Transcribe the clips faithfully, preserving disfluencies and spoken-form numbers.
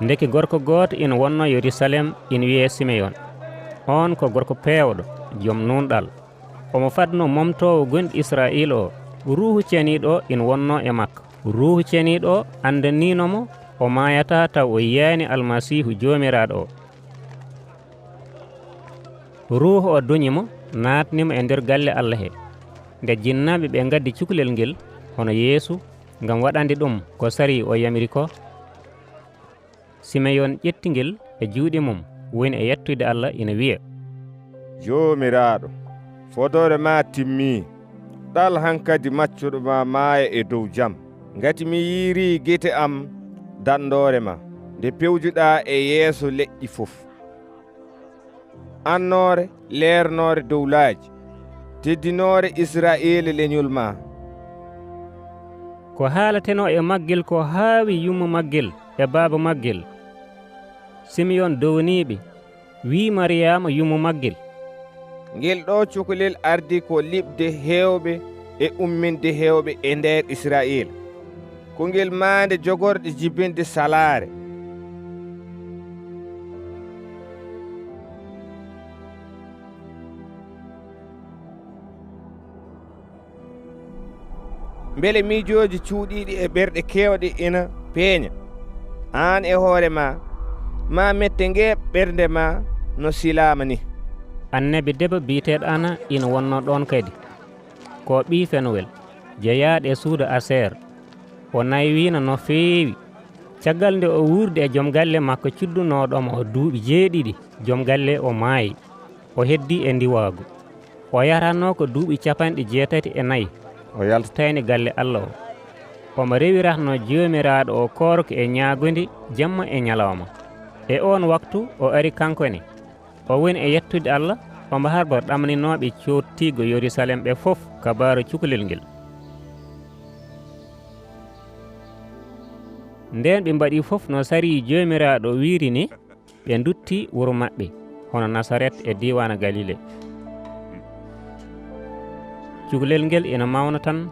Ndeke gorko gooto ina wonnoo Yerusalem, ina wiyee Simeyon. Oon ko gorko peewɗo, jom nuunɗal. Omo fadnoo momtoowo gonɗi Israayiila o. Ruuhu Ceniiɗo o ina wonnoo e makko. Ruuhu Ceniiɗo o anndaniino mo o maayataa taw o yiyaani Almasiihu Joomiraaɗo o. Ruuhu o duñi mo, naatni mo e nder galle Alla he. Nde jinnaaɓe ɓe ngaddi cukalel ngel, hono Yeesu, ngam waɗande ɗum ko sarii o yamiri ko, Simeyon ƴetti ngel e juuɗe mum, woni e yettude Alla, ina wiya: Joomiraaɗo, fodoore ma timmii. Ɗal hankadi maccuɗo ma maaya e dow jam. Ngati mi yiirii gite am dandoore ma, nde pewjuɗaa e yeeso leƴƴi fof. Annoore leernoore dowlaaji, teddinoore Israa'iila leñol ma. Ko haalatenoo e maggel ko haawi yumma maggel e baaba maggel. Simeyon downiiɓe, wii Mariyaama yumma maggel: Ngel ɗo cukalel ardi ko liɓde heewɓe e umminde heewɓe e nder Israa'iila. Ko ngel maande jogorɗe jibinde salaare. Mbele miijooji cuuɗiiɗi e ɓerɗe keewɗe ina peeña? Aan e hoore ma, ma mette nge ɓernde ma no silaama ni. Annabi debbo biyeteeɗo Ana ina wonnoo ɗoon kadi. Ko ɓii Fenuwel, jeyaaɗo e suudu Aseer. O naywiino no feewi. Caggal nde o wuurdi e joom galle makko cuddunooɗo mo duuɓi jeeɗiɗi, joom galle o maayi. O heddii e ndiwaagu. O yahrannoo ko duuɓi capanɗe jeetati e nayi. O yaltataani galle Alla o. Omo rewiratnoo Joomiraaɗo o koorko e ñaagunde jamma e ñalawma. E oon waktu o ari kanko ne. O woni e yettude Alla, omo harba ɗamninooɓe coottiigo Yerusalem ɓe fof kabaaru cukalel ngel. Ndeen ɓe mbaɗi fof no sarii Joomiraaɗo wiiri ni, ɓe ndutti wuro maɓɓe, hono Nasaret e diiwaan Galile. Cukalel ngel ina mawna tan,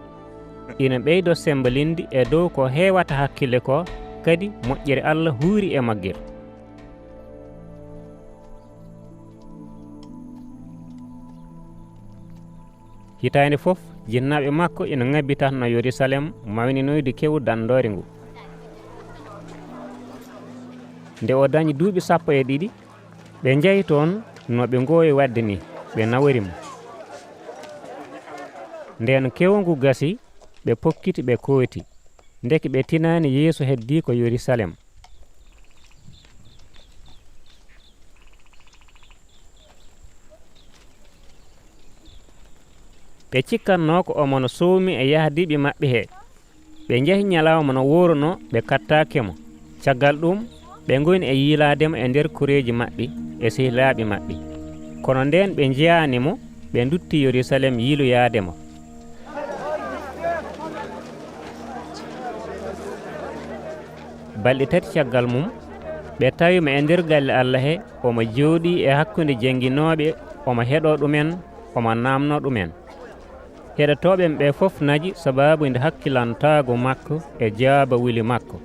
ina ɓeydo sembolinde e dow ko heewata hakkille ko, kadi moƴƴere Alla huuri e maggel. Hitaande fof, jinnaaɓe makko ina ŋabbitatnoo Yerusalem mawninoyde kewu danndoore ngu. Nde o dañi duuɓi sappo e ɗiɗi, ɓe njehi toon no ɓe ngoowi waɗde ni, ɓe nawori mo. Ndeen kewu ngu gasi, ɓe pokkiti, ɓe kooti. Ndeke ɓe tinaani Yeesu heddii ko Yerusalem. Ɓe cikkatnoo ko omo no soomi e yahdiiɓe maɓɓe he. Ɓe njehi ñalawma no wooruno, ɓe kattaaki mo. Caggal ɗum, ɓe ngoni e yiilaade mo e nder koreeji maɓɓe e sehilaaɓe maɓɓe. Kono ndeen ɓe njeyaani mo, ɓe ndutti Yerusalem yiiloyaade mo. Balɗe tati caggal mum, ɓe tawi mo e nder galle Alla he, omo jooɗii e hakkunde jannginooɓe, omo heɗoo ɗumen, omo naamnoo ɗumen. Heɗotooɓe ɓe fof naji sabaabu nde hakkilantaagu makko e jaabawuli makko.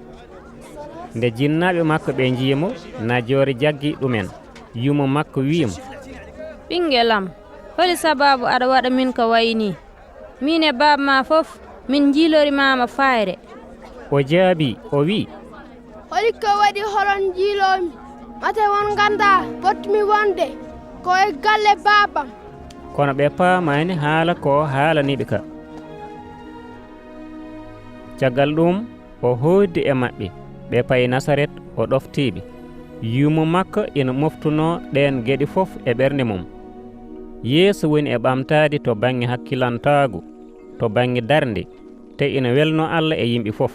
Nde jinnaaɓe makko ɓe njii mo, najoore jaggi ɗumen. Yumo makko wii mo: Ɓinngel am, holi sabaabu aɗa waɗa min ko wayi nii? Miin e baaba ma fof, min njiilorimaama fayre. O jaabii, o wii: Holi ko waɗi hoɗon njiiloomi? Mate won nganndaa potmi wonde ko e galle baabam. Kono ɓe paamaani haala ko haalaniiɓe ka. Caggal ɗum, o hooddi e maɓɓe, ɓe payi Nasaret, o ɗoftiiɓe. Yumo makko ina moftunoo ɗeen geɗe fof e ɓernde mum. Yeesu woni e ɓamtaade to bannge hakkilantaagu, to bannge darnde, te ina welnoo Alla e yimɓe fof.